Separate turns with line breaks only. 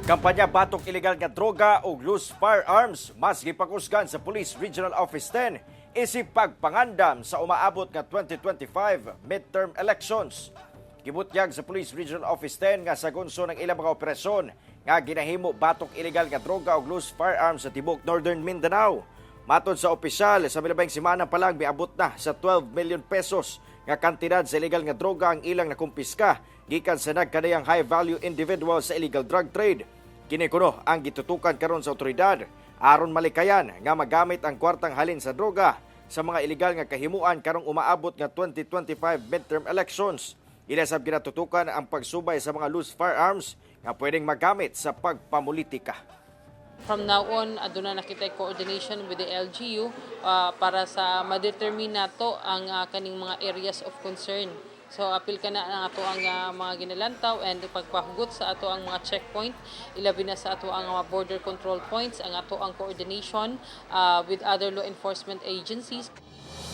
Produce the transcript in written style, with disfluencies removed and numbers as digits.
Kampanya batok ilegal nga droga ug loose firearms mas gipakusgan sa Police Regional Office 10 isip pagpangandam sa umaabot nga 2025 midterm elections. Gibutyag sa Police Regional Office 10 nga sa gunso ng ilang mga operasyon nga ginahimo batok ilegal nga droga ug loose firearms sa tibuok Northern Mindanao. Matod sa opisyal, sa milabing semana pa lang miabot na sa 12 million pesos nga kantidad sa illegal nga droga ang ilang nakumpiska gikan sa nagkadayang high value individual sa illegal drug trade. Kini kuno ang gitutukan karon sa otoridad aron malikayan nga magamit ang kwartang halin sa droga sa mga ilegal nga kahimuan karong umaabot nga 2025 midterm elections. Ila sab ginatutukan ang pagsubay sa mga loose firearms nga pwedeng magamit sa pagpamulitika.
From now on, aduna na kita coordination with the LGU para sa ma-determine nato ang kaning mga areas of concern. So apil kana ang ato ang mga ginalantaw and pagpahugot sa ato ang mga checkpoint, ilabi na sa ato ang mga border control points, ang ato ang coordination with other law enforcement agencies.